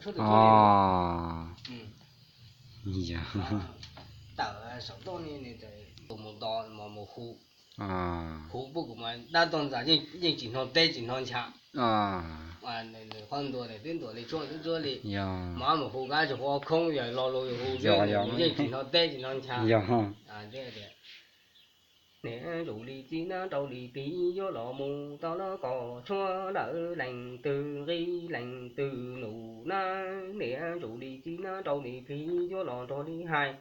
Tawm saum toj ni mus tos mus hu, hu pub kuv mas dab toj ntxas yeej tsis hnov teb tsis hnov ncha. Qhov ntuas twb ntuas li tshuab twb tshuab li, mas mus hu kab tsis hu khoob yog lo lus yus hu yeej tsis hnov teb tsis hnov ncha. Niam ntsuj li txiv nab rau li plig yuav los mus tau los kom tshuab lawm leej twg nqi leej twg nus na. Niam ntsuj li txiv nab rau li plig yuav los nrog li hais,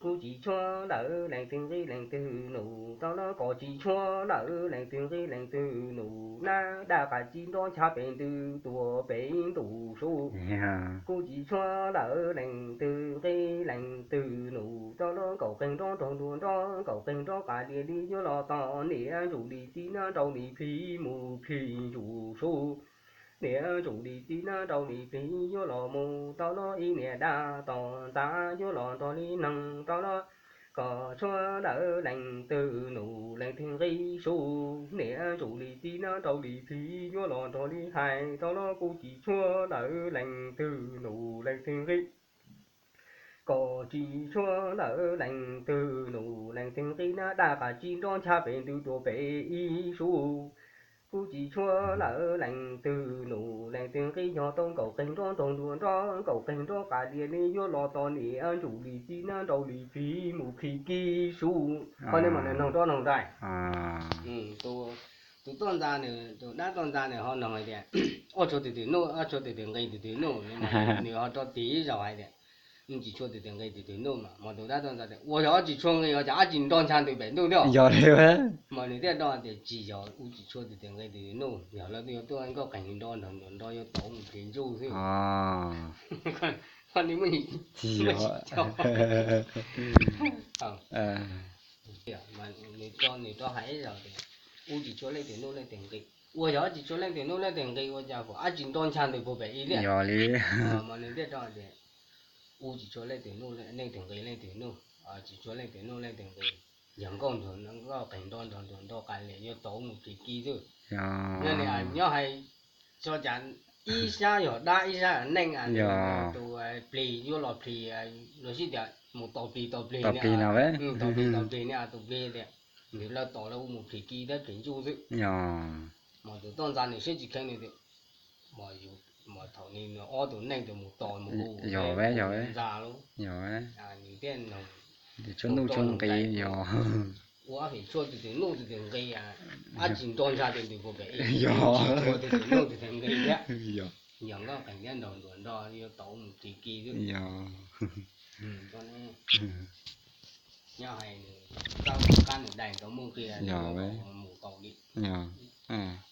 kuv tsis tshuab lawm leej twg nqi leej twg nus tau los kom tsis tshuab lawm leej twg nqi leej twg nus na. Dab qas tsis nrov ncha pem ntws tuaj pem ntuj su, kuv tsis tshuab lawm leej twg nqi leej twg nus tau los kaum qeeg nrov nrog nruas nrov kaum qeeg nrov qas lias li yuav los tos. Niam ntsuj li txiv nab rau li plig mus plig ntsuj su, niam ntsuj li txiv nab rau li plig yuav los mus tau los ib niam dab toj ntxas yuav los nrog li neeg tau los kom tshuab lawm leej twg nus leej twg nqi su. Niam ntsuj li txiv nab rau li plig yuav los nrog li hais tau los kuv tsis tshuab lawm leej twg nus leej twg nqi, kom tsis tshuab lawm leej twg nus leej twg nqi na. Dab qas tsis nrov ncha pem ntws tuaj pem ib su, kuv tsis tshuab lawm leej twg nus leej twg nqi. Yog tau kaum qeeg nrov nrog nruas nrov kaum qeeg nrov qas lias li yuav los tos. Niam ntsuj li txiv nab rau li plig mus plig kib su. Qhov no mas nws noog nrov noog nraim. Tus toj ntxas nws, tus dab toj ntxas nws ho noog hais tias, ob tshuab twg twg noj, ob tshuab twg twg nqi twg twg noj. Nws ho rov tig ib zaug hais tias, tsis tshuab twg twg nqi twg twg noj mas. Mas tus dab toj ntxas tias, ua yog ob tsis tshuab nqi ua cas dab tsis nrov ncha ntws pem ntuj thiab? Mas nws thiaj rov tias, tsis yog, ub tsis tshuab twg twg nqi twg twg noj, yog lawv yuav tuaj nkauj qeeg nrov nrog nrov yuav tau mus plig ntsuj xwb. Nws rov hais ib zaug tias, ub tsis tshuab leej twg noj leej twg nqi. Ua yog ob tsis tshuab leej twg noj leej twg nqi ua cas kuv dab tsis nrov ncha ntws puag pem ib liaj? Yog li. Mas nws thiaj rov tias, ub tsis tshuab leej twg noj leej twg nqi leej twg noj, tsis tshuab leej twg noj leej twg nqi, yog nkauj nrog nkauj qeeg nrov nrog nrog nrov qas lias yuav tau mus plig kib xwb. Nyob hais tso cas ib sab yog dab ib sab yog neeg, tus plig yuav los plig, los sib tias mus tos plig tos plig, tos plig tos plig ne, tus plig tias, nws lawv tos lawv mus plig kib thiab plig ntsuj xwb. Mas tus toj ntxas nws siab tsis kheev nws tias, mas thaum nws ob tug neeg tus mus tos mus hu ntxa lawm, nws thiaj tshuab noj tshuab nqi, ua ob feem tshuab twg twg noj twg twg nqi, dab tsis nrov ncha twg twg puag pem, yog, tsis tshuab twg twg noj twg twg nqi thiab. Yog nkauj qeeg thiab nrog nruas nrog yuav tau mus plig kib xwb. Nyob hais nws, qab nws dai tau muaj qia, mus tau li.